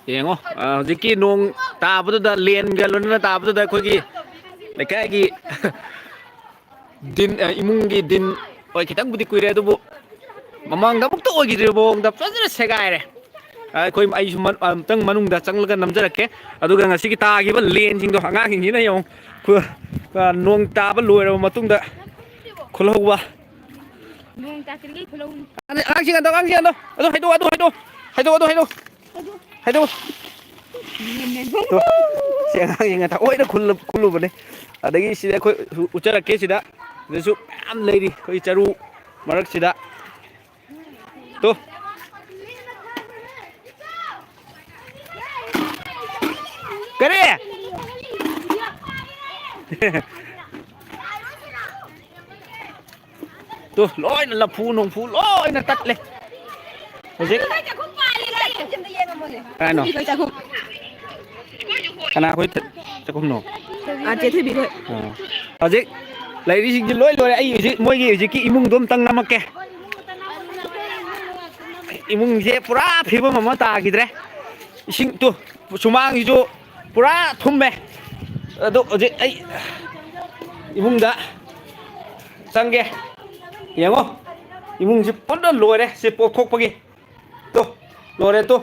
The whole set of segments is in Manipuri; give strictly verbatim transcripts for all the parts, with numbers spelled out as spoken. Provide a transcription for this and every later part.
ꯌꯦꯡꯉꯣ, ꯑ, ꯍꯧꯖꯤꯛꯀꯤ ꯅꯣꯡ ꯇꯥꯕꯗꯨꯗ, ꯂꯦꯟꯒ ꯂꯣꯏꯅꯅ ꯇꯥꯕꯗꯨꯗ, ꯑꯩꯈꯣꯏꯒꯤ ꯂꯩꯀꯥꯏꯒꯤ ꯗꯤꯟ, ꯑ, ꯏꯃꯨꯡꯒꯤ ꯗꯤꯟ ꯍꯣꯏ, ꯈꯤꯇꯪꯕꯨꯗꯤ ꯀꯨꯏꯔꯦ, ꯑꯗꯨꯕꯨ ꯃꯃꯥꯡꯗ ꯑꯃꯨꯛꯇ ꯑꯣꯏꯈꯤꯗ꯭ꯔꯤꯕ ꯃꯑꯣꯡꯗ ꯐꯖꯅ ꯁꯦꯒꯥꯏꯔꯦ꯫ ꯑ, ꯑꯩꯈꯣꯏ, ꯑꯩꯁꯨ ꯃꯟ-, ꯑꯃꯨꯛꯇꯪ ꯃꯅꯨꯡꯗ ꯆꯪꯂꯒ ꯅꯝꯖꯔꯛꯀꯦ꯫ ꯑꯗꯨꯒ ꯉꯁꯤꯒꯤ ꯇꯥꯈꯤꯕ ꯂꯦꯟꯁꯤꯡꯗꯣ ꯑꯉꯥꯡꯁꯤꯡꯁꯤꯅ ꯌꯦꯡꯉꯨ, ꯈꯨ-, ꯑ, ꯅꯣꯡ ꯇꯥꯕ ꯂꯣꯏꯔꯕ ꯃꯇꯨꯡꯗ ꯈꯨꯜꯍꯧꯕ꯫ ꯅꯣꯡ ꯇꯥꯁꯤꯜꯂꯤ, ꯈꯨꯜꯍꯧ꯫ ꯑꯉꯥꯡꯁꯤꯡ ꯑꯗꯣ, ꯑꯉꯥꯡꯁꯤꯡ ꯑꯗꯣ, ꯑꯗꯨ ꯍꯥꯏꯗꯣꯛꯑꯣ, ꯑꯗꯨ ꯍꯥꯏꯗꯣꯛꯑꯣ, ꯍꯥꯏꯗꯣꯛꯑꯣ, ꯑꯗꯨ ꯍꯥꯏꯗꯣꯛꯑꯣ꯫ ꯍꯥꯏꯗꯣꯛꯑꯣ꯫ ꯇꯨ, ꯁꯤ ꯑꯉꯥꯡꯁꯤꯡꯅ ꯊꯑꯣꯏꯅ ꯈꯨꯜꯂ-, ꯈꯨꯜꯂꯨꯕꯅꯦ꯫ ꯑꯗꯒꯤ ꯁꯤꯗ ꯑꯩꯈꯣꯏ ꯎ-, ꯎꯠꯆꯔꯛꯀꯦ ꯁꯤꯗ꯫ ꯁꯤꯗꯁꯨ ꯃꯌꯥꯝ ꯂꯩꯔꯤ ꯑꯩꯈꯣꯏ ꯆꯔꯨ ꯃꯔꯛꯁꯤꯗ꯫ ꯇꯨ꯫ ꯀꯔꯤ? ꯇꯨ, ꯂꯣꯏꯅ ꯂꯐꯨ ꯅꯨꯡꯐꯨ ꯂꯣꯏꯅ ꯇꯠꯂꯦ꯫ ꯍꯧꯖꯤꯛ ꯀꯅꯥꯅꯣ? ꯀꯅꯥ ꯑꯩꯈꯣꯏ ꯊ-, ꯆꯥꯛꯈꯨꯝꯅꯣ? ꯑꯥ, ꯆꯦ ꯊꯣꯏꯕꯤ ꯈꯣꯏ꯫ ꯑꯥ꯫ ꯍꯧꯖꯤꯛ ꯂꯩꯔꯤꯁꯤꯡꯁꯤ ꯂꯣꯏ ꯂꯣꯏꯔꯦ꯫ ꯑꯩ ꯍꯧꯖꯤꯛ ꯃꯣꯏꯒꯤ ꯍꯧꯖꯤꯛꯀꯤ ꯏꯃꯨꯡꯗꯣ ꯑꯝꯇꯪ ꯅꯝꯃꯛꯀꯦ꯫ ꯏꯃꯨꯡꯁꯦ ꯄꯨꯔꯥ ꯐꯤꯕꯝ ꯑꯃ ꯇꯥꯈꯤꯗ꯭ꯔꯦ꯫ ꯏꯁꯤꯡ ꯇꯨ, ꯁꯨꯃꯥꯡꯁꯤꯁꯨ ꯄꯨꯔꯥ ꯊꯨꯝꯃꯦ꯫ ꯑꯗꯨ ꯍꯧꯖꯤꯛ ꯑꯩ ꯏꯃꯨꯡꯗ ꯆꯪꯒꯦ꯫ ꯌꯦꯡꯉꯣ, ꯏꯃꯨꯡꯁꯤ ꯄꯨꯟꯅ ꯂꯣꯏꯔꯦ ꯁꯤ ꯄꯣꯛꯊꯣꯛꯄꯒꯤ꯫ ꯇꯨ, ꯂꯣꯏꯔꯦ ꯇꯨ꯫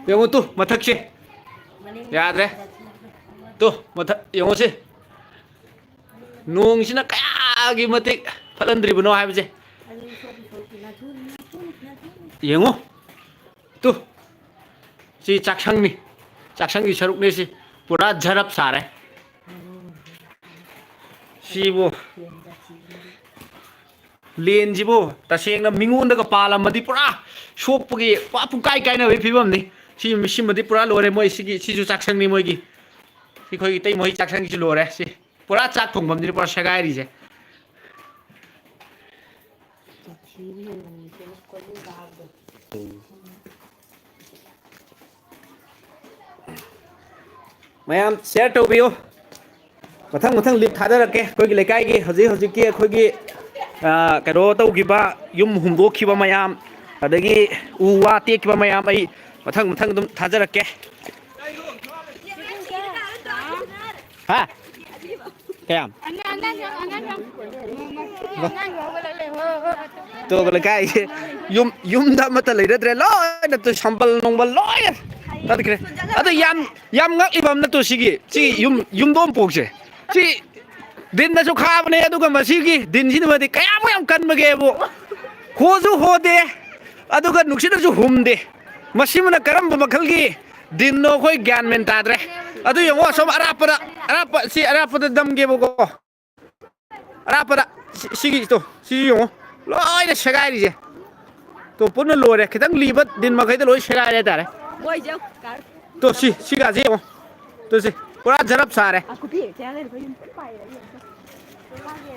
ꯌꯦꯡꯉꯨ ꯇꯨ, ꯃꯊꯛꯁꯦ꯫ ꯌꯥꯗ꯭ꯔꯦ꯫ ꯇꯨ, ꯃꯊꯛ ꯌꯦꯡꯉꯨ ꯁꯤ꯫ ꯅꯣꯡꯁꯤꯅ ꯀꯌꯥꯒꯤ ꯃꯇꯤꯛ ꯐꯠꯍꯟꯗ꯭ꯔꯤꯕꯅꯣ ꯍꯥꯏꯕꯁꯦ꯫ ꯌꯦꯡꯉꯨ꯫ ꯇꯨ꯫ ꯁꯤ ꯆꯥꯛꯁꯪꯅꯤ꯫ ꯆꯥꯛꯁꯪꯒꯤ ꯁꯔꯨꯛꯅꯤ ꯁꯤ꯫ ꯄꯨꯔꯥ ꯖꯔꯞ ꯁꯥꯔꯦ꯫ ꯁꯤꯕꯨ꯫ ꯂꯦꯟꯁꯤꯕꯨ ꯇꯁꯦꯡꯅ ꯃꯤꯉꯣꯟꯗꯒ ꯄꯥꯜꯂꯝꯃꯗꯤ ꯄꯨꯔꯥ ꯁꯣꯛꯄꯒꯤ ꯄꯨꯔꯥ ꯄꯨꯡꯀꯥꯏ ꯀꯥꯏꯅꯕꯒꯤ ꯐꯤꯕꯝꯅꯤ꯫ ꯁꯤ, ꯁꯤꯃꯗꯤ ꯄꯨꯔꯥ ꯂꯣꯏꯔꯦ꯫ ꯃꯣꯏ ꯁꯤꯒꯤ, ꯁꯤꯁꯨ ꯆꯥꯛꯁꯪꯅꯤ ꯃꯣꯏꯒꯤ꯫ ꯑꯩꯈꯣꯏ ꯏꯇꯩꯃ ꯍꯣꯏ ꯆꯥꯛꯁꯪꯒꯤꯁꯨ ꯂꯣꯏꯔꯦ꯫ ꯁꯤ ꯄꯨꯔꯥ ꯆꯥꯛ ꯊꯣꯡꯐꯝꯁꯤꯅꯤ ꯄꯨꯔꯥ ꯁꯦꯒꯥꯏꯔꯤꯁꯦ꯫ ꯃꯌꯥꯝ share ꯇꯧꯕꯤꯌꯨ꯫ ꯃꯊꯪ ꯃꯊꯪ ꯂꯤꯞ ꯊꯥꯗꯔꯛꯀꯦ꯫ ꯑꯩꯈꯣꯏꯒꯤ ꯂꯩꯀꯥꯏꯒꯤ ꯍꯧꯖꯤꯛ ꯍꯧꯖꯤꯛꯀꯤ ꯑꯩꯈꯣꯏꯒꯤ, ꯑ, ꯀꯩꯅꯣ ꯇꯧꯈꯤꯕ, ꯌꯨꯝ ꯍꯨꯝꯗꯣꯛꯈꯤꯕ ꯃꯌꯥꯝ, ꯑꯗꯒꯤ ꯎ ꯋꯥ ꯇꯦꯛꯈꯤꯕ ꯃꯌꯥꯝ ꯑꯩ ꯃꯊꯪ ꯃꯊꯪ ꯑꯗꯨꯝ ꯊꯥꯖꯔꯛꯀꯦ꯫ ꯍꯥ? ꯀꯌꯥꯝ? ꯇꯣꯕ ꯂꯩꯀꯥꯏꯁꯦ ꯌꯨꯝ, ꯌꯨꯝꯗ ꯑꯃꯠꯇ ꯂꯩꯅꯗ꯭ꯔꯦ, ꯂꯣꯏꯅ ꯇꯨ ꯁꯝꯕꯜ ꯅꯣꯡꯕꯜ ꯂꯣꯏꯅ ꯇꯠꯈ꯭ꯔꯦ꯫ ꯑꯗꯣ ꯌꯥꯝ, ꯌꯥꯝ ꯉꯛꯏꯕ ꯑꯃꯅ ꯇꯨ ꯁꯤꯒꯤ, ꯁꯤ ꯌꯨꯝ, ꯌꯨꯝꯗꯣꯡ ꯄꯣꯛꯁꯦ꯫ ꯁꯤ ꯗꯤꯟꯅꯁꯨ ꯈꯥꯕꯅꯦ, ꯑꯗꯨꯒ ꯃꯁꯤꯒꯤ ꯗꯤꯟꯁꯤꯅ ꯃꯗꯤ ꯀꯌꯥꯃꯨꯛ ꯌꯥꯝ ꯀꯟꯕꯒꯦꯕꯨ꯫ ꯍꯣꯁꯨ ꯍꯣꯗꯦ, ꯑꯗꯨꯒ ꯅꯨꯡꯁꯤꯠꯅꯁꯨ ꯍꯨꯝꯗꯦ꯫ ꯃꯁꯤꯃꯅ ꯀꯔꯝꯕ ꯃꯈꯜꯒꯤ ꯗꯤꯟꯅꯣ ꯑꯩꯈꯣꯏ ꯒ꯭ꯌꯥꯟ ꯃꯦꯟ ꯇꯥꯗ꯭ꯔꯦ꯫ ꯑꯗꯨ ꯌꯦꯡꯉꯣ, ꯑꯁꯣꯝ ꯑꯔꯥꯞꯄꯗ, ꯑꯔꯥꯞꯄ, ꯁꯤ ꯑꯔꯥꯞꯄꯗ ꯅꯝꯒꯦꯕꯀꯣ꯫ ꯑꯔꯥꯞꯄꯗ ꯁꯤ-, ꯁꯤꯒꯤ ꯇꯣ, ꯁꯤ ꯌꯦꯡꯉꯣ꯫ ꯂꯣꯏꯅ ꯁꯦꯒꯥꯏꯔꯤꯁꯦ꯫ ꯇꯣ, ꯄꯨꯟꯅ ꯂꯣꯏꯔꯦ꯫ ꯈꯤꯇꯪ ꯂꯤꯕ ꯗꯤꯟ ꯃꯈꯩꯗꯣ ꯂꯣꯏ ꯁꯦꯒꯥꯏꯔꯦ ꯍꯥꯏꯇꯥꯔꯦ꯫ ꯇꯣ, ꯁꯤ, ꯁꯤꯒꯥꯁꯦ ꯌꯦꯡꯉꯣ꯫ ꯇꯣ, ꯁꯤ ꯄꯨꯔꯥ ꯖꯔꯞ ꯁꯥꯔꯦ꯫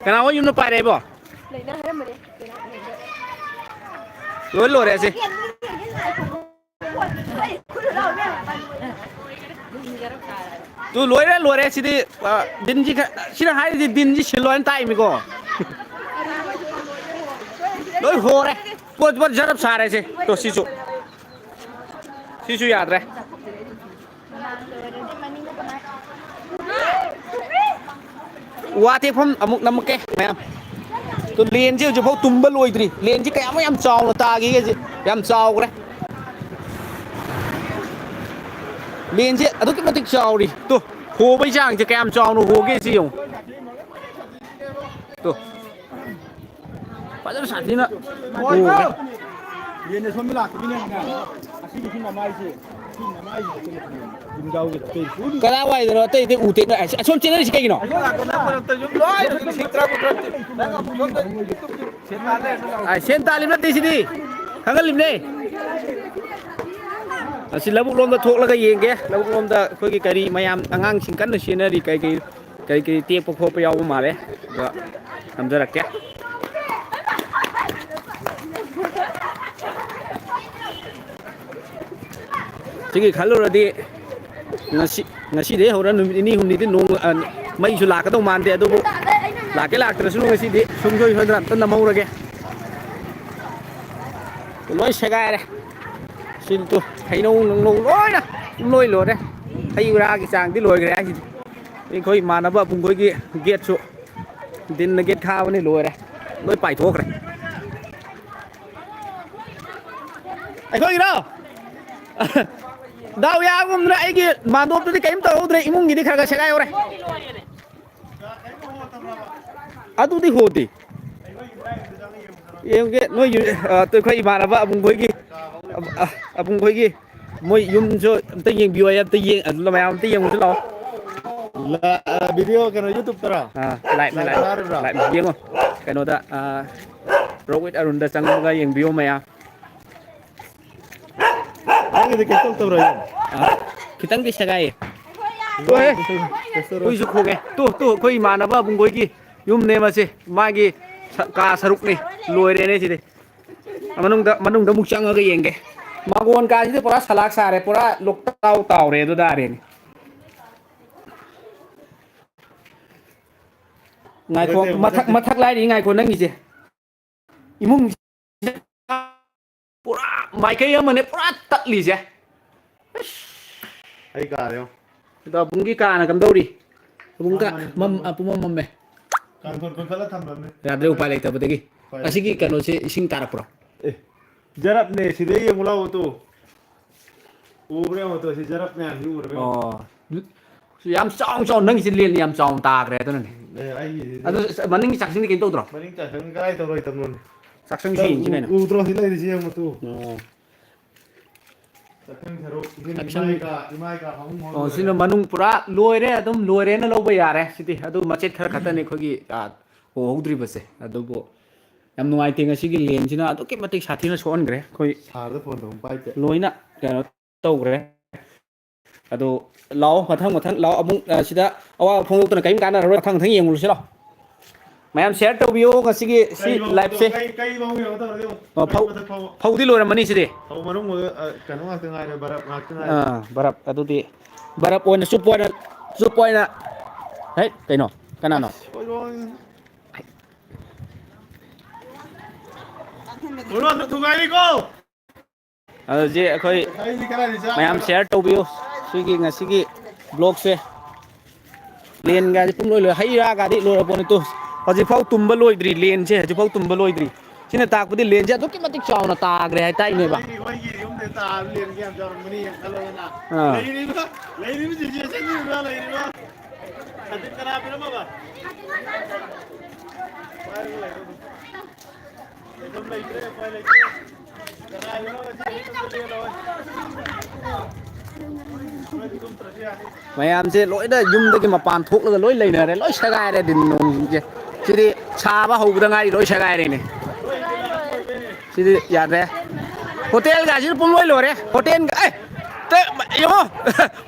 ꯀꯅꯥ ꯍꯣꯏ ꯌꯨꯝꯗ ꯄꯥꯏꯔꯦꯕꯣ? ꯂꯣꯏ ꯂꯣꯏꯔꯦ ꯑꯁꯤ꯫ ꯇꯨ ꯂꯣꯏꯔꯦ, ꯂꯣꯏꯔꯦ꯫ ꯁꯤꯗꯤ, ꯑ, ꯗꯤꯟꯁꯤ ꯈ-, ꯁꯤꯅ ꯍꯥꯏꯔꯤꯁꯤ ꯗꯤꯟꯁꯤ ꯁꯤꯜꯂꯣ ꯍꯥꯏꯅ ꯇꯥꯛꯏꯃꯤꯀꯣ꯫ ꯂꯣꯏ ꯍꯣꯔꯦ꯫ ꯄꯣꯠ, ꯄꯣꯠ ꯖꯔꯞ ꯁꯥꯔꯦ ꯁꯤ꯫ ꯇꯣ, ꯁꯤꯁꯨ꯫ ꯁꯤꯁꯨ ꯌꯥꯗ꯭ꯔꯦ꯫ ꯋꯥ ꯇꯦꯛꯐꯝ ꯑꯃꯨꯛ ꯅꯝꯃꯛꯀꯦ ꯃꯌꯥꯝ꯫ ꯇꯨ, ꯂꯦꯟꯁꯦ ꯍꯧꯖꯤꯛꯐꯥꯎ ꯇꯨꯝꯕ ꯂꯣꯏꯗ꯭ꯔꯤ꯫ ꯂꯦꯟꯁꯦ ꯀꯌꯥꯃꯨꯛ ꯌꯥꯝ ꯆꯥꯎꯅ ꯇꯥꯒꯦꯒꯁꯦ ꯌꯥꯝ ꯆꯥꯎꯈ꯭ꯔꯦ꯫ ꯂꯦꯟꯁꯦ ꯑꯗꯨꯛꯀꯤ ꯃꯇꯤꯛ ꯆꯥꯎꯔꯤ꯫ ꯇꯨ, ꯍꯣꯕꯩ ꯆꯥꯡꯁꯦ ꯀꯌꯥꯝ ꯆꯥꯎꯅ ꯍꯣꯒꯦ ꯁꯤ ꯌꯦꯡꯉꯨ꯫ ꯇꯨ꯫ ꯐꯖꯅ ꯁꯥꯊꯤꯅ ꯍꯣꯔꯦ꯫ ꯌꯦꯟꯅ ꯁꯣꯝꯗ ꯂꯥꯛꯇꯕꯤꯅꯦ꯫ ꯑꯁꯤꯒꯤ ꯁꯤ ꯃꯃꯥꯏꯁꯦ, ꯁꯤ ꯃꯃꯥꯏꯁꯦ ꯌꯨꯝꯖꯥꯎꯁꯦ ꯑꯇꯩ ꯀꯗꯥꯏꯋꯥꯏꯗꯅꯣ ꯑꯇꯩ ꯑꯇꯩ ꯎ ꯇꯦꯛꯅ-, ꯑꯁ-, ꯑꯁꯣꯝ ꯆꯦꯟꯅꯔꯤꯁꯤ ꯀꯩꯒꯤꯅꯣ? ꯑꯁꯣꯝ ꯅꯥꯀꯟ ꯃꯔꯛꯇ ꯌꯨꯝ ꯂꯣꯏꯅ ꯁꯤꯡ ꯇꯔꯥ ꯀꯨꯟ ꯇꯔꯥ ꯁꯣꯝꯗ ꯁꯦꯟ ꯇꯥꯜꯂꯦ꯫ ꯑꯥ, ꯁꯦꯟ ꯇꯥꯜꯂꯤꯕ ꯅꯠꯇꯦ ꯁꯤꯗꯤ, ꯈꯪꯍꯜꯂꯤꯕꯅꯦ꯫ ꯑꯁꯤ ꯂꯧꯕꯨꯛ ꯂꯣꯝꯗ ꯊꯣꯛꯂꯒ ꯌꯦꯡꯒꯦ꯫ ꯂꯧꯕꯨꯛ ꯂꯣꯝꯗ ꯑꯩꯈꯣꯏꯒꯤ ꯀꯔꯤ ꯃꯌꯥꯝ ꯑꯉꯥꯡꯁꯤꯡ ꯀꯟꯅ ꯁꯦꯟꯅꯔꯤ, ꯀꯩ ꯀꯩ ꯀꯔꯤ ꯀꯔꯤ ꯇꯦꯛꯄ ꯈꯣꯠꯄ ꯌꯥꯎꯕ ꯃꯥꯜꯂꯦ꯫ ꯑꯗꯣ ꯅꯝꯖꯔꯛꯀꯦ꯫ ꯁꯤꯒꯤ ꯈꯜꯂꯨꯔꯗꯤ ꯉꯁꯤ, ꯉꯁꯤꯗꯒꯤ ꯍꯧꯔ ꯅꯨꯃꯤꯠ ꯅꯤꯅꯤ ꯍꯨꯝꯅꯤꯗꯤ ꯅꯣꯡ, ꯑ, ꯃꯩꯁꯨ ꯂꯥꯛꯀꯗꯧ ꯃꯥꯟꯗꯦ, ꯑꯗꯨꯕꯨ ꯂꯥꯛꯀꯦ ꯂꯥꯛꯇ꯭ꯔꯁꯨ ꯉꯁꯤꯗꯤ ꯁꯨꯡꯁꯣꯏ ꯁꯣꯏꯗꯅ ꯑꯝꯇ ꯅꯝꯍꯧꯔꯒꯦ꯫ ꯂꯣꯏ ꯁꯦꯒꯥꯏꯔꯦ꯫ ꯁꯤꯜꯗꯨ ꯍꯩꯅꯧ ꯅꯨꯡꯅꯧ ꯂꯣꯏꯅ ꯂꯣꯏ ꯂꯣꯏꯔꯦ꯫ ꯍꯩ ꯔꯥꯒꯤ ꯆꯥꯡꯗꯤ ꯂꯣꯏꯈ꯭ꯔꯦ ꯍꯥꯏꯁꯤꯗꯤ꯫ ꯑꯩꯈꯣꯏ ꯏꯃꯥꯟꯅꯕ ꯑꯕꯨꯡꯈꯣꯏꯒꯤ ꯒꯦꯠꯁꯨ ꯗꯤꯟꯅ ꯒꯦꯠ ꯈꯥꯕꯅꯤ, ꯂꯣꯏꯔꯦ, ꯂꯣꯏ ꯄꯥꯏꯊꯣꯛꯈ꯭ꯔꯦ꯫ ꯑꯩꯈꯣꯏꯒꯤꯔꯣ? ꯗꯥꯎ ꯌꯥꯒꯨꯝꯗꯅ ꯑꯩꯒꯤ ꯃꯥꯟꯗꯣꯞꯇꯨꯗꯤ ꯀꯔꯤꯝ ꯇꯧꯍꯧꯗ꯭ꯔꯦ, ꯏꯃꯨꯡꯒꯤꯗꯤ ꯈꯔ ꯈꯔ ꯁꯦꯒꯥꯏꯍꯧꯔꯦ꯫ ꯑꯗꯨꯗꯤ ꯍꯣꯗꯦ꯫ ꯌꯦꯡꯒꯦ, ꯅꯣꯏ ꯌꯨ-, ꯑ, ꯑꯩꯈꯣꯏ ꯏꯃꯥꯟꯅꯕ ꯑꯕꯨꯡꯈꯣꯏꯒꯤ, ꯑ, ꯑꯕꯨꯡꯈꯣꯏꯒꯤ ꯃꯣꯏ ꯌꯨꯝꯁꯨ ꯑꯝꯇ ꯌꯦꯡꯕꯤꯌꯨ ꯍꯥꯏ, ꯑꯝꯇ ꯌꯦꯡ-, ꯑꯗꯨ ꯃꯌꯥꯝ ꯑꯝꯇ ꯌꯦꯡꯉꯨꯁꯤ ꯂꯥꯛꯑꯣ꯫ ꯂ-, ꯑ, ꯚꯤꯗꯤꯑꯣ ꯀꯩꯅꯣ YouTube ꯇꯔꯣ? ꯑ, live ꯅꯦ, live live꯫ ꯊꯥꯔꯤꯕ꯭ꯔꯣ? Live ꯌꯦꯡꯉꯣ꯫ ꯀꯩꯅꯣꯗ, ꯑ, Rock with Arunꯗ ꯆꯪꯉꯒ ꯌꯦꯡꯕꯤꯌꯣ ꯃꯌꯥꯝ꯫ ꯅꯪꯒꯤꯗꯤ ꯀꯩꯁꯨ ꯇꯧꯔꯣꯏ꯫ ꯑ, ꯈꯤꯇꯪꯗꯤ ꯁꯦꯒꯥꯏꯌꯦ꯫ ꯇꯣꯛꯑꯦ꯫ ꯀꯩꯁꯨ ꯇꯧꯔꯣꯏ꯫ ꯍꯨꯏꯁꯨ ꯈꯣꯡꯉꯦ꯫ ꯇꯨ, ꯇꯨ, ꯑꯩꯈꯣꯏ ꯏꯃꯥꯟꯅꯕ ꯑꯕꯨꯡꯈꯣꯏꯒꯤ ꯌꯨꯝꯅꯦ ꯃꯁꯦ꯫ ꯃꯥꯒꯤ ꯁ-, ꯀꯥ ꯁꯔꯨꯛꯅꯤ꯫ ꯂꯣꯏꯔꯦꯅꯦ ꯁꯤꯗꯤ꯫ ꯃꯅꯨꯡꯗ, ꯃꯅꯨꯡꯗ ꯑꯃꯨꯛ ꯆꯪꯉꯒ ꯌꯦꯡꯒꯦ꯫ ꯃꯥꯡꯒꯣꯟ ꯀꯥꯁꯤꯗꯤ ꯄꯨꯔꯥ ꯁꯂꯥꯛ ꯁꯥꯔꯦ, ꯄꯨꯔꯥ ꯂꯣꯛꯇꯥꯎ ꯇꯥꯎꯔꯦ ꯑꯗꯨ ꯇꯥꯔꯦꯅꯦ꯫ ꯉꯥꯏꯈꯣ, ꯅꯠꯇꯦ, ꯃꯊꯛ, ꯃꯊꯛꯇꯤ ꯃꯊꯛ ꯂꯥꯏꯔꯤ, ꯉꯥꯏꯈꯣ, ꯅꯪꯒꯤꯁꯦ꯫ ꯏꯃꯨꯡ ꯄꯨꯔꯥ ꯃꯥꯏꯀꯩ ꯑꯃꯅꯦ ꯄꯨꯔꯥ ꯇꯠꯂꯤꯁꯦ꯫ ꯑꯩ ꯀꯥꯔꯦ ꯌꯦꯡꯉꯣ꯫ ꯑꯗꯣ ꯑꯕꯨꯡꯒꯤ ꯀꯥꯅ ꯀꯝꯗꯧꯔꯤ? ꯑꯕꯨꯡ ꯀꯥ ꯃꯝꯕꯅꯤ, ꯃꯝ-, ꯃꯝꯕꯅꯤ꯫ ꯑ, ꯄꯨꯃꯝ ꯃꯝꯃꯦ꯫ ꯀꯥꯡꯊꯣꯟ ꯀꯣꯟꯈꯠꯂ ꯊꯝꯃꯕꯅꯤ꯫ ꯌꯥꯗ꯭ꯔꯦ, ꯎꯄꯥꯏ ꯂꯩꯇꯕꯗꯒꯤ꯫ ꯎꯄꯥꯏ ꯑꯁꯤꯒꯤ ꯂꯩꯇꯕꯗꯒꯤ꯫ ꯀꯩꯅꯣꯁꯦ ꯏꯁꯤꯡ ꯇꯥꯔꯛꯄ꯭ꯔꯣ? ꯑꯦ, ꯖꯔꯞꯅꯦ, ꯁꯤꯗꯩ ꯌꯦꯡꯉꯨ ꯂꯥꯎ ꯇꯨ꯫ ꯎꯕ꯭ꯔꯥ ꯌꯦꯡꯉꯣ ꯇꯨ, ꯁꯤ ꯖꯔꯞ ꯃꯌꯥꯝꯁꯤ ꯎꯔꯕ ꯌꯦꯡꯉꯣ꯫ ꯑꯣ꯫ ꯌꯥꯝ ꯆꯥꯎ ꯆꯥꯎ, ꯅꯪꯒꯤꯁꯦ ꯂꯦꯟ ꯌꯥꯝ ꯆꯥꯎꯅ ꯇꯥꯈ꯭ꯔꯦ ꯑꯗꯨꯅꯅꯦ꯫ ꯑꯦ, ꯑꯩꯒꯤꯁꯤꯗꯤ ꯑꯗꯨ ꯃꯅꯤꯡꯒꯤ ꯆꯥꯛꯁꯪꯗꯤ ꯀꯩꯝ ꯇꯧꯗ꯭ꯔꯣ? ꯃꯅꯤꯡ ꯆꯥꯛꯁꯪ ꯀꯥꯏ ꯇꯧꯔꯣꯏꯗꯕꯅꯣꯅꯦ? ꯆꯥꯛꯁꯪꯁꯨ ꯇꯨ, ꯌꯦꯡꯁꯤ ꯎ-, ꯀꯩꯅꯣ꯫ ꯎꯗ꯭ꯔꯣ ꯁꯤ ꯂꯩꯔꯤꯁꯤ ꯌꯦꯡꯉꯣ ꯇꯨ꯫ ꯑꯣ꯫ ꯆꯥꯛꯁꯪ ꯁꯔꯨꯛ, ꯁꯤꯅ ꯆꯥꯛꯁꯪ꯫ ꯏꯃꯥꯏ ꯀꯥ, ꯏꯃꯥꯏ ꯀꯥ ꯐꯃꯨꯡ ꯐꯥꯎ ꯑꯣ, ꯂꯣꯏꯔꯦ꯫ ꯁꯤꯅ ꯃꯅꯨꯡ ꯄꯨꯔꯥ ꯂꯣꯏꯔꯦ, ꯑꯗꯨꯝ ꯂꯣꯏꯔꯦꯅ ꯂꯧꯕ ꯌꯥꯔꯦ ꯁꯤꯗꯤ꯫ ꯑꯗꯨ ꯃꯆꯦꯠ ꯈꯔ ꯈꯛꯇꯅꯤ ꯑꯩꯈꯣꯏꯒꯤ, ꯑ, ꯍꯣꯍꯧꯗ꯭ꯔꯤꯕꯁꯦ꯫ ꯑꯗꯨꯕꯨ ꯌꯥꯝ ꯅꯨꯡꯉꯥꯏꯇꯦ, ꯉꯁꯤꯒꯤ ꯂꯦꯟꯁꯤꯅ ꯑꯗꯨꯛꯀꯤ ꯃꯇꯤꯛ ꯁꯥꯊꯤꯅ ꯁꯣꯛꯍꯟꯈ꯭ꯔꯦ ꯑꯩꯈꯣꯏ꯫ ꯁꯥꯔꯗ ꯐꯣꯟ ꯇꯧꯕ ꯄꯥꯏꯗꯦ꯫ ꯂꯣꯏꯅ ꯀꯩꯅꯣ ꯇꯧꯈ꯭ꯔꯦ꯫ ꯑꯗꯣ ꯂꯥꯛꯑꯣ, ꯃꯊꯪ ꯃꯊꯪ ꯂꯥꯛꯑꯣ꯫ ꯑꯃꯨꯛ, ꯑ, ꯁꯤꯗ ꯑꯋꯥꯕ ꯐꯣꯡꯗꯣꯛꯇꯅ ꯀꯔꯤꯝ ꯀꯥꯟꯅꯔꯔꯣꯏ꯫ ꯃꯊꯪ ꯃꯊꯪ ꯌꯦꯡꯉꯨꯔꯁꯤ ꯂꯥꯛꯑꯣ꯫ ꯃꯌꯥꯝ share ꯇꯧꯕꯤꯌꯣ ꯉꯁꯤꯒꯤ ꯁꯤ ꯀꯩ ꯐꯧ-, liveꯁꯦ꯫ ꯀꯩ, ꯀꯩ ꯐꯧ ꯌꯦꯡꯉꯣ ꯇꯧꯔꯒꯦ ꯌꯦꯡꯉꯣ꯫ ꯑꯣ, ꯐꯧ-, ꯃꯊꯛ ꯐꯧ꯫ ꯐꯧꯗꯤ ꯂꯣꯏꯔꯝꯃꯅꯤ ꯁꯤꯗꯤ꯫ ꯐꯧ ꯃꯅꯨꯡ ꯑꯣꯏ-, ꯑ, ꯀꯩꯅꯣ ꯉꯥꯛꯇ ꯉꯥꯏꯔꯦ, ꯕꯔꯞ ꯉꯥꯛꯇ ꯉꯥꯏꯔꯦ꯫ ꯑꯥ, ꯕꯔꯞ꯫ ꯑꯗꯨꯗꯤ ꯕꯔꯞ ꯑꯣꯏꯅ ꯆꯨꯞꯄ ꯑꯣꯏꯅ, ꯆꯨꯞꯄ ꯑꯣꯏꯅ꯫ ꯍꯦ, ꯀꯩꯅꯣ? ꯀꯅꯥꯅꯣ? ꯑꯁ, ꯍꯣꯏꯔꯣꯡ꯫ ꯍꯣꯏꯔꯣꯡꯗ ꯊꯨꯒꯥꯏꯔꯤꯀꯣ꯫ ꯑꯗꯨꯗꯤ ꯑꯩꯈꯣꯏ ꯃꯌꯥꯝ ꯁꯤꯌꯥꯔ ꯇꯧꯕꯤꯌꯨ꯫ ꯁꯤꯒꯤ ꯉꯁꯤꯒꯤ ꯕ꯭ꯂꯣꯛꯁꯦ꯫ ꯂꯦꯟꯒꯥꯗꯤ ꯄꯨꯡ ꯂꯣꯏ ꯂꯣꯏ, ꯍꯩ ꯔꯥꯒꯥꯗꯤ ꯂꯣꯏꯔꯄꯣꯠꯅꯤ꯫ ꯇꯨ, ꯍꯧꯖꯤꯛꯐꯥꯎ ꯇꯨꯝꯕ ꯂꯣꯏꯗ꯭ꯔꯤ꯫ ꯂꯦꯟꯁꯦ ꯍꯧꯖꯤꯛꯐꯥꯎ ꯇꯨꯝꯕ ꯂꯣꯏꯗ꯭ꯔꯤ꯫ ꯁꯤꯅ ꯇꯥꯛꯄꯗꯤ ꯂꯦꯟꯁꯦ ꯑꯗꯨꯛꯀꯤ ꯃꯇꯤꯛ ꯆꯥꯎꯅ ꯇꯥꯈ꯭ꯔꯦ ꯍꯥꯏꯇꯥꯏꯅꯦꯕ꯫ ꯑꯩꯈꯣꯏꯒꯤ ꯌꯨꯝꯗ ꯇꯥꯕ ꯂꯦꯟꯁꯦ ꯌꯥꯝ ꯆꯥꯎꯔꯝꯒꯅꯤ, ꯌꯥꯝ ꯈꯜꯂꯣꯗꯅ꯫ ꯑꯥ꯫ ꯂꯩꯔꯤꯕ, ꯂꯩꯔꯤꯕ ꯁꯤꯆꯨꯋꯦꯁꯟꯁꯤ ꯎꯕ꯭ꯔꯥ? ꯂꯩꯔꯤꯕ ꯁꯥꯇꯤꯟ ꯀꯅꯥ ꯄꯤꯔꯝꯃꯕ? ꯄꯥꯏꯔꯒ ꯂꯩꯔꯣ ꯑꯗꯨꯝ꯫ ꯑꯗꯨꯝ ꯂꯩꯇ꯭ꯔꯦ, ꯎꯄꯥꯏ ꯂꯩꯇ꯭ꯔꯦ꯫ ꯀꯅꯥꯒꯤꯅꯣ ꯉꯁꯤ ꯑꯌꯨꯛꯇ ꯂꯦꯜꯂꯣꯏ? ꯃꯌꯥꯝꯁꯦ ꯂꯣꯏꯅ ꯌꯨꯝꯗꯒꯤ ꯃꯄꯥꯟ ꯊꯣꯛꯂꯒ ꯂꯣꯏ ꯂꯩꯅꯔꯦ, ꯂꯣꯏ ꯁꯦꯒꯥꯏꯔꯦ ꯗꯤꯟ ꯅꯣꯡꯁꯦ꯫ ꯁꯤꯗꯤ ꯁꯥꯕ ꯍꯧꯕꯗ ꯉꯥꯏꯔꯤ, ꯂꯣꯏ ꯁꯦꯒꯥꯏꯔꯦꯅꯦ꯫ ꯁꯤꯗꯤ ꯌꯥꯗ꯭ꯔꯦ꯫ ꯍꯣꯇꯦꯜꯒꯁꯤꯅ ꯄꯨꯡꯂꯣꯏ ꯂꯣꯏꯔꯦ꯫ ꯍꯣꯇꯦꯜꯒ, ꯑꯦ, ꯇ-, ꯌꯦꯡꯉꯣ,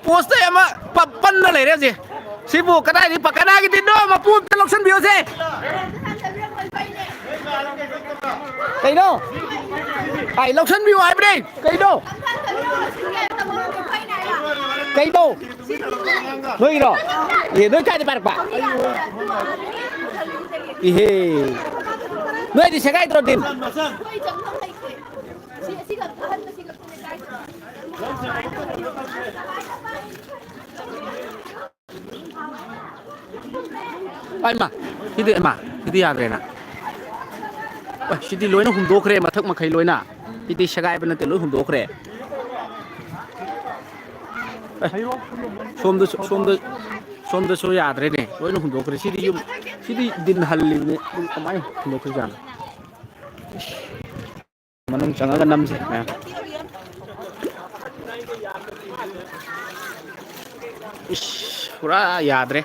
ꯄꯣꯁꯇ ꯑꯃ ꯄ-, ꯄꯟꯅ ꯂꯩꯔꯦ ꯍꯧꯖꯤꯛ꯫ ꯁꯤꯕꯨ ꯀꯗꯥꯏꯗꯒꯤ ꯄ-, ꯀꯅꯥꯒꯤ ꯇꯤꯟꯅꯣ? ꯃꯄꯨ ꯑꯝꯇ ꯂꯧꯁꯟꯕꯤꯌꯨꯁꯦ꯫ ꯀꯩꯅꯣ? ꯑꯩ ꯂꯧꯁꯟꯕꯤꯌꯨ ꯍꯥꯏꯕꯅꯦ꯫ ꯀꯩꯅꯣ? ꯀꯩꯅꯣ? ꯅꯣꯏꯒꯤꯔꯣ? ꯑꯦ, ꯅꯣꯏ ꯀꯥꯏꯗ ꯄꯥꯏꯔꯛꯄ? ꯏꯍꯦ꯫ ꯅꯣꯏꯗꯤ ꯁꯦꯒꯥꯏꯗ꯭ꯔꯣ ꯇꯤꯟ? ꯑꯩꯃ, ꯁꯤꯗꯤ, ꯑꯩꯃ, ꯁꯤꯗꯤ ꯌꯥꯗ꯭ꯔꯦꯅ꯫ ꯑ, ꯁꯤꯗꯤ ꯂꯣꯏꯅ ꯍꯨꯝꯗꯣꯛꯈ꯭ꯔꯦ, ꯃꯊꯛ ꯃꯈꯩ ꯂꯣꯏꯅ꯫ ꯁꯤꯗꯤ ꯁꯦꯒꯥꯏꯕ ꯅꯠꯇꯦ, ꯂꯣꯏ ꯍꯨꯝꯗꯣꯛꯈ꯭ꯔꯦ꯫ ꯑꯦ, ꯁꯣꯝꯗꯁꯨ, ꯁꯣꯝꯗ, ꯁꯣꯝꯗꯁꯨ ꯌꯥꯗ꯭ꯔꯦꯅꯦ, ꯂꯣꯏꯅ ꯍꯨꯝꯗꯣꯛꯈ꯭ꯔꯦ꯫ ꯁꯤꯗꯤ ꯌꯨꯝ, ꯁꯤꯗꯤ ꯗꯤꯟ ꯍꯜꯂꯤꯕꯅꯦ, ꯑꯗꯨ ꯀꯃꯥꯏꯅ ꯍꯨꯝꯗꯣꯛꯈ꯭ꯔꯤꯖꯥꯠꯅꯣ? ꯃꯅꯨꯡ ꯆꯪꯉꯒ ꯅꯝꯁꯦ ꯃꯌꯥꯝ꯫ ꯏꯁ, ꯄꯨꯔꯥ ꯌꯥꯗ꯭ꯔꯦ꯫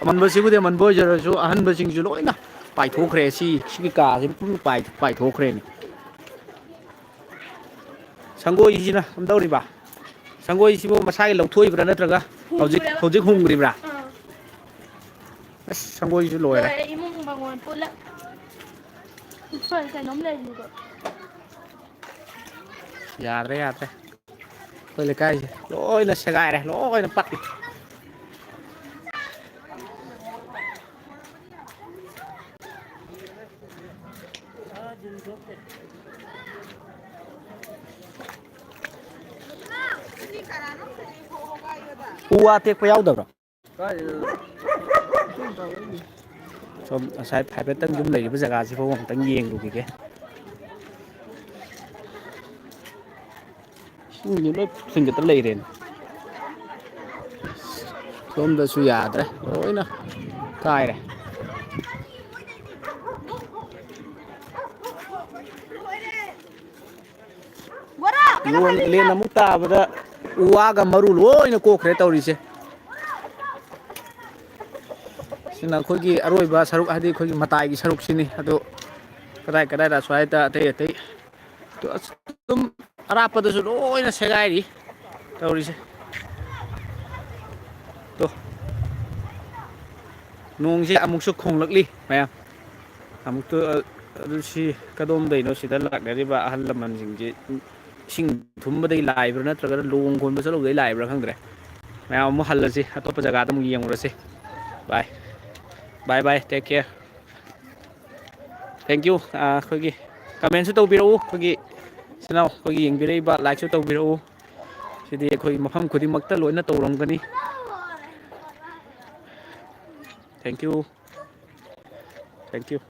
ꯑꯃꯟꯕꯁꯤꯕꯨꯗꯤ ꯑꯃꯟꯕ ꯑꯣꯏꯖꯔꯁꯨ, ꯑꯍꯟꯕꯁꯤꯡꯁꯨ ꯂꯣꯏꯅ ꯄꯥꯏꯊꯣꯛꯈ꯭ꯔꯦ꯫ ꯁꯤ, ꯁꯤꯒꯤ ꯀꯥꯁꯤ ꯄꯨꯡ ꯄꯥꯏ-, ꯄꯥꯏꯊꯣꯛꯈ꯭ꯔꯦꯅꯦ꯫ ꯁꯪꯒꯣꯏꯁꯤꯅ ꯀꯝꯗꯧꯔꯤꯕ? ꯁꯪꯒꯣꯏꯁꯤꯕꯨ ꯃꯁꯥꯒꯤ ꯂꯧꯊꯣꯛꯏꯕ꯭ꯔꯥ ꯅꯠꯇ꯭ꯔꯒ ꯍꯧꯖꯤꯛ, ꯍꯨꯝꯈ꯭ꯔꯦꯕ꯫ ꯍꯧꯖꯤꯛ ꯍꯨꯝꯈ꯭ꯔꯤꯕ꯭ꯔꯥ? ꯑꯥ꯫ ꯑꯁ, ꯁꯪꯒꯣꯏꯁꯤꯁꯨ ꯂꯣꯏꯔꯦ꯫ ꯂꯣꯏꯔꯦ, ꯏꯃꯨꯡ ꯃꯪꯒꯣꯜ ꯄꯨꯂꯞ꯫ ꯁꯣꯏ, ꯀꯩꯅꯣꯝ ꯂꯩꯔꯤꯅꯤꯀꯣ꯫ ꯌꯥꯗ꯭ꯔꯦ, ꯌꯥꯗ꯭ꯔꯦ꯫ ꯑꯩꯈꯣꯏ ꯂꯩꯀꯥꯏꯁꯦ ꯂꯣꯏꯅ ꯁꯦꯒꯥꯏꯔꯦ, ꯂꯣꯏꯅ ꯄꯠꯂꯦ꯫ ꯎ ꯋꯥ ꯇꯦꯛꯄ ꯌꯥꯎꯗꯕ꯭ꯔꯣ? ꯁꯣꯝ ꯉꯁꯥꯏ ꯍꯥꯏꯐꯦꯠꯇꯪ ꯌꯨꯝ ꯂꯩꯔꯤꯕ ꯖꯒꯥꯁꯤꯐꯥꯎ ꯑꯝꯇꯪ ꯌꯦꯡꯂꯨꯈꯤꯒꯦ꯫ ꯏꯁꯤꯡꯁꯦ ꯂꯣꯏ ꯐꯨꯟꯒꯠꯇ ꯂꯩꯔꯦꯅꯦ꯫ ꯁꯣꯝꯗꯁꯨ ꯌꯥꯗ꯭ꯔꯦ, ꯂꯣꯏꯅ ꯀꯥꯏꯔꯦ꯫ ꯂꯣꯟ ꯂꯦꯟ ꯑꯃꯨꯛ ꯇꯥꯕꯗ ꯎ ꯋꯥꯒ ꯃꯔꯨ ꯂꯣꯏꯅ ꯀꯣꯛꯈ꯭ꯔꯦ ꯇꯧꯔꯤꯁꯦ꯫ ꯁꯤꯅ ꯑꯩꯈꯣꯏꯒꯤ ꯑꯔꯣꯏꯕ ꯁꯔꯨꯛ, ꯍꯥꯏꯗꯤ ꯑꯩꯈꯣꯏꯒꯤ ꯃꯇꯥꯏꯒꯤ ꯁꯔꯨꯛꯁꯤꯅꯤ꯫ ꯑꯗꯣ ꯀꯗꯥꯏ ꯀꯗꯥꯏꯗ ꯑꯁ꯭ꯋꯥꯏꯗ ꯑꯇꯩ ꯑꯇꯩ, ꯑꯗꯣ ꯑꯁ ꯑꯗꯨꯝ ꯑꯔꯥꯞꯄꯗꯁꯨ ꯂꯣꯏꯅ ꯁꯦꯒꯥꯏꯔꯤ ꯇꯧꯔꯤꯁꯦ꯫ ꯇꯣ꯫ ꯅꯣꯡꯁꯦ ꯑꯃꯨꯛꯁꯨ ꯈꯣꯡꯂꯛꯂꯤ ꯃꯌꯥꯝ꯫ ꯑꯃꯨꯛꯇ, ꯑ, ꯑꯗꯨ ꯁꯤ ꯀꯗꯣꯝꯗꯩꯅꯣ ꯁꯤꯗ ꯂꯥꯛꯅꯔꯤꯕ ꯑꯍꯜ ꯂꯃꯟꯁꯤꯡꯁꯦ? ꯏꯁꯤꯡ ꯊꯨꯝꯕꯗꯒꯤ ꯂꯥꯛꯏꯕ꯭ꯔꯥ ꯅꯠꯇ꯭ꯔꯒꯅ ꯂꯣꯡ ꯈꯣꯟꯕ ꯆꯠꯂꯨꯕꯗꯒꯤ ꯂꯥꯛꯏꯕ꯭ꯔꯥ ꯈꯪꯗ꯭ꯔꯦ꯫ ꯃꯌꯥꯝ ꯑꯃꯨꯛ ꯍꯜꯂꯁꯤ, ꯑꯇꯣꯞꯄ ꯖꯒꯥꯗ ꯑꯃꯨꯛ ꯌꯦꯡꯉꯨꯔꯁꯤ꯫ Bye꯫ Bye bye, take care꯫ Thank you꯫ ꯑ, ꯑꯩꯈꯣꯏꯒꯤ comment ꯁꯨ ꯇꯧꯕꯤꯔꯛꯎ꯫ ꯑꯩꯈꯣꯏꯒꯤ ꯏꯆꯤꯟ ꯏꯅꯥꯎ ꯑꯩꯈꯣꯏꯒꯤ ꯌꯦꯡꯕꯤꯔꯛꯏꯕ like ꯁꯨ ꯇꯧꯕꯤꯔꯛꯎ꯫ ꯁꯤꯗꯤ ꯑꯩꯈꯣꯏ ꯃꯐꯝ ꯈꯨꯗꯤꯡꯃꯛꯇ ꯂꯣꯏꯅ ꯇꯧꯔꯝꯒꯅꯤ꯫ Thank you꯫ Thank you꯫